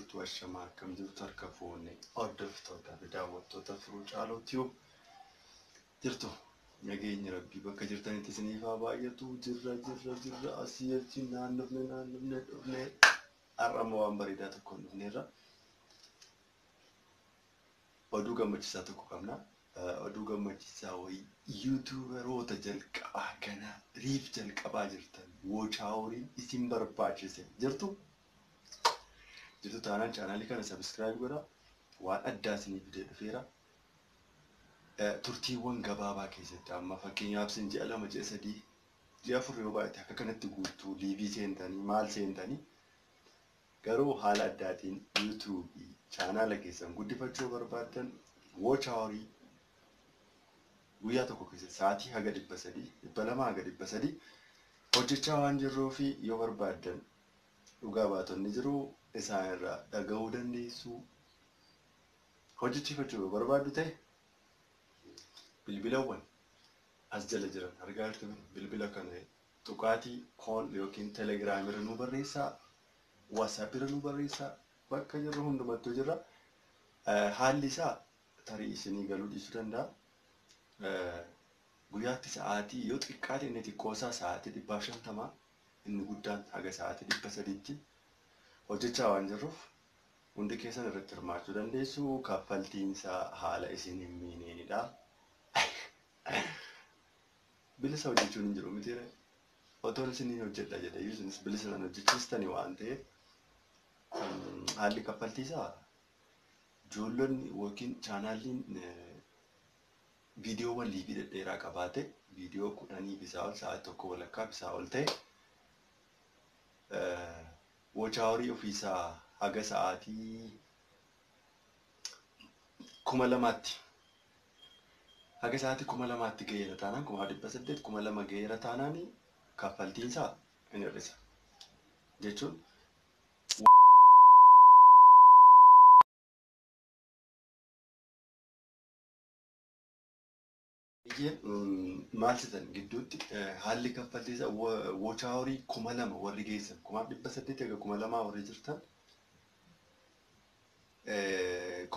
Jirtu ashamaa, akkam jirtu? Harka fuune hordoftoota fi daawwattoota Firuu Caaloo Tube, jirtu? Nageenya Rabbii bakka jirtanitti isiniif haa baay'atu. Jirra, jirra, jirra. Asii achi naannofne, naannofne dhufne. Har'a immoo waan bareedaa tokkoon dhufneerra. Oduu gammachiisaa tokko qabna. Oduu gammachiisaa wayii, YouTuberoota jalqabaa kana riif jalqabaa jirtan, watch houriin isin barbaachise jirtu. Jirtu taanaan chaanaalii kana subscribe godhaa. Waan addaa isinii fidee dhufeera. Turtiiwwan gabaabaa keessatti, amma fakkeenyaaf isin ji'a 2, ji'a 3, ji'a 4 yoo baay'ate akka kanatti guutuu live seentanii maal seentanii, garuu haala addaatiin YouTubeii chaanaala keessan guddifachuu barbaaddan, watch hourii guyyaa tokko keessatti sa'aatii haga 300, 200 haga 300 hojjechaa waan jirruu fi yoo barbaaddan dhugaa baatonni jiru, isaan irraa dhaga'uu dandeessu. Hojjechiifachuu yoo barbaaddu ta'e, bilbilawwan as jala jiran argaa jirtu, bilbila kana tuqaatii call yookiin Telegramii irra nu barreessaa, WhatsApp irra nu barreessaa, bakka jirru hundumattuu jirra. Haalli isaa tarii isinii galuu dhiisuu danda'a. Guyyaatti sa'aatii yoo xiqqaate inni xiqqoosaa sa'aatii 150, inni guddaan haga sa'aatii 300tti hojjechaa waan jirruuf hundi keessan irratti hirmaachuu dandeessu. Kaffaltiin isaa haala isin hin miineenidha. Bilisa hojjechuun hin jiru miti. Otoon isiniin hojjedha jedhe isinis bilisa nan hojjechiistani waan ta'eef, haalli kaffaltii isaa ijoollonni yookiin chaanaalliin viidiyoowwan live dhedheeraa qabaate, viidiyoo 10 fi isaa ol, sa'aatii tokko walakkaa fi isaa ol ta'e, watch hourii ofiisaa haga sa'aatii 2000tti, haga sa'aatii 2000tti ga'eera taanaan, 1800, 2000 ga'eera taanaan, kaffaltiin isaa hin hir'isa. Jechuun maal sitan gidduutti haalli kaffaltii isaa watch hourii 2000 warri geessan, 1800 haga 2000 warri jirtan,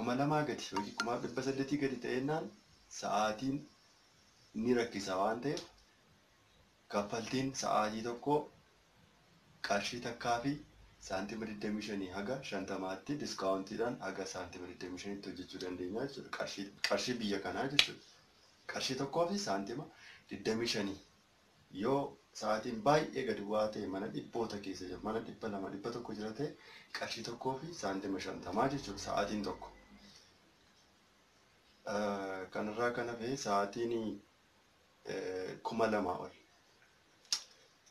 2000 gadi yookiin 1800 gadi ta'ennaan sa'aatiin ni rakkisa waan ta'eef, kaffaltiin sa'aatii tokko qarshii 1 fi saantima 25 haga 50tti, discountiidhaan haga saantima 25tti hojjechuu dandeenya jechuudha. Qarshii biyya kanaa jechuudha. Qarshii 1 fi saantima 25 yoo sa'aatiin baay'ee gadi bu'aa ta'e, mana dhibboota keessa jiru, mana 200, 100 jira ta'e, qarshii 1 fi saantima 50 jechuudha sa'aatiin tokko. Kanarraa kan hafe sa'aatiin 2000 ol.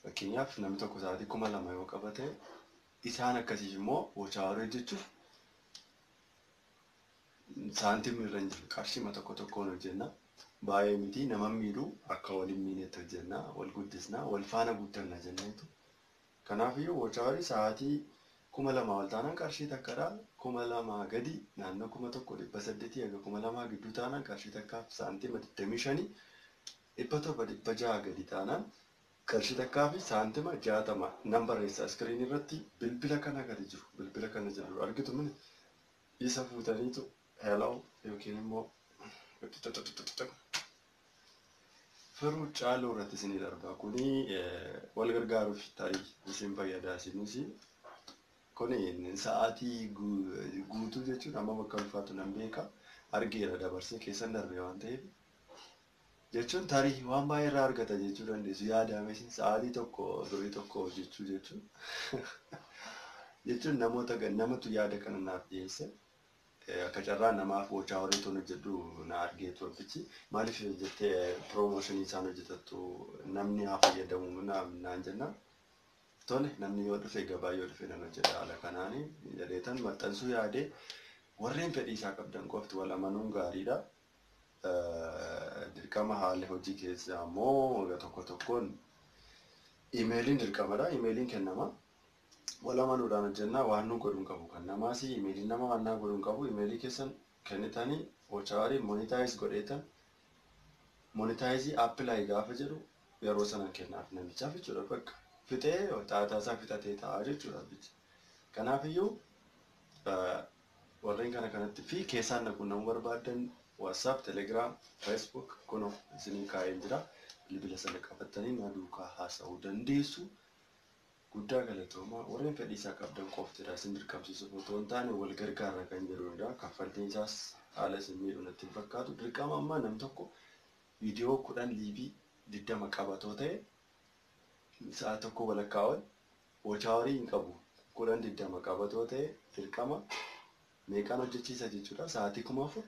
Fakkeenyaaf namni tokko sa'aatii 2000 yoo qabate, isaan akkasiif immoo watch hourii hojjechuuf saantimni irra hin jiru, qarshima tokko tokkoon hojjenna. Baay'ee miti, nama miidhuu, akka waliin miinetti hojjenna, wal guddisna, wal faana guddanna jenneetu. Kanaafiyyuu watch hourii sa'aatii 2000 ol taanaan qarshii 1dha. 2000 gadi, naannoo 1800 haga 2000 gidduu taanaan qarshii 1f saantima 25, 700, 600 gadi taanaan qarshii 1 fi saantima 60. Nan barreessa screenii irratti. Bilbila kana gadi jiru, bilbila kana jiru argitu mini, isa fuutaniitu hello yookiin immoo Firuu Caaluu irratti isinii darba. Kuni wal gargaaruuf tarii isin fayyada isinis. Kuni sa'aatii guutuu jechuun amma bakka ulfaatu nan beeka. Argeera, dabarsee keessan darbe waan ta'eef. Jechuun tarii waan baay'ee irraa argata jechuu dandeessu. Yaadame isin sa'aatii tokko birrii 1 hojjechuu jechuun. Jechuun namoota namatu yaada kana naaf dhiyeesse. Akka carraa namaaf watch hourii toon hojjedhu na argee tolfichi. Maaliif jettee promotionii isaan hojjetattu, namni haa fayyadamu naan jennaan. Tole, namni yoo dhufe, gabaa yoo dhufe nan hojjedha haala kanaani jedheetan maxxansuu yaadee, warreen fedhii isaa qabdan qofti, wal amanuun gaariidha. Dirqama haalli hojii keessaa immoo tokko tokkoon emailiin dirqamadha. Emailiin kennama. Wal amanuudhaan hojjennaa, waan nu godhuun qabu kan namaas emailiin nama waan naa godhuun qabu. Emailii keessan kennitanii watch hourii monetize godheetan, monetize apply gaafa jedhu yeroo sanan kennaaf namichaaf jechuudha, bakka fixee xaataa isaa fixatee ta'a jechuudha abbichi. Kanaafiyyuu Warreen kana kanatti fi keessaan na quunnamuu barbaaddan WhatsApp, Telegram, Facebook kunoo isinii kaa'een jira. Bilbila sana qabattanii na duukaa haasa'uu dandeessu. Guddaa galatoomaa. Warreen fedhii isaa qabdan qoftidha. Isin dirqamsiisuuf otoo hin taane wal gargaarra kan jedhudha. Kaffaltiin isaas haala isin miidhu natti hin fakkaatu. Dirqama ammaa nam tokko viidiyoo 10 liivii 20 qabatoo ta'e sa'a tokko walakkaa ol wochaawarii hin qabu. 10 20 qabatoo ta'e dirqama meeqaan hojjechiisa jechuudha. Sa'aatii 4000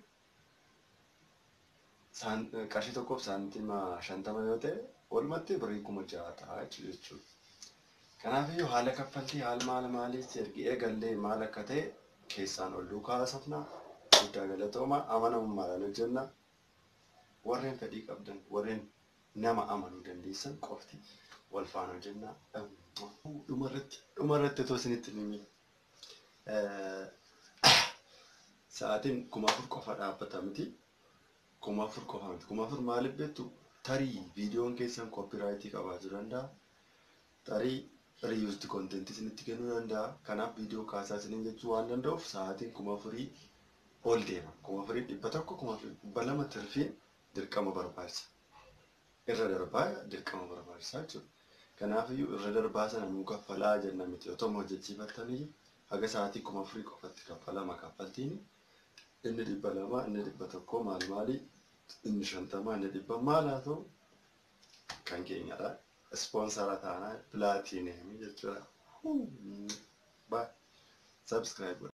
qarshii tokkoof saantima 50 yoo ta'e walumatti birrii 6000 ta'a jechuudha. Kanaafiyyuu haala kaffaltii haala maal maaliis ergi eegallee maal akka ta'e keessaan ol duukaa haasofna. Guddaa galatoomaa. Amanamummaadhaan hojjenna. Warreen fedhii qabdan, warreen nama amanuu dandeessan qofti wal faana hojjenna. Dhumarratti otoo isinitti hin himin sa'aatiin 4000 qofa dhaabbata miti. 4000 qofa miti. 4000 maaliif beektu? Tarii viidiyoon keessan koopiraayitii qabaachuu danda'a. Tarii reused content isinitti kennuu danda'a. Kanaaf viidiyoo kaasaa isiniin jechuu waan danda'uuf sa'aatiin 4000 ol deema. 4100, 4200 tirfiin dirqama barbaachisa. Irra darbaa dirqama barbaachisa jechuudha. Kanaafiyyuu irra darbaa sana nuu kaffalaa jenna miti. Otoo hojjechiifattanii haga sa'aatii 4000 qofatti kaffalama kaffaltiin. Inni 200, inni 100 maal maali, inni 50, inni 100 maal haa ta'u kan keenyadha. Ispoonsara taanaa pilaatiineemii jechuudha. Bye. Subscribe.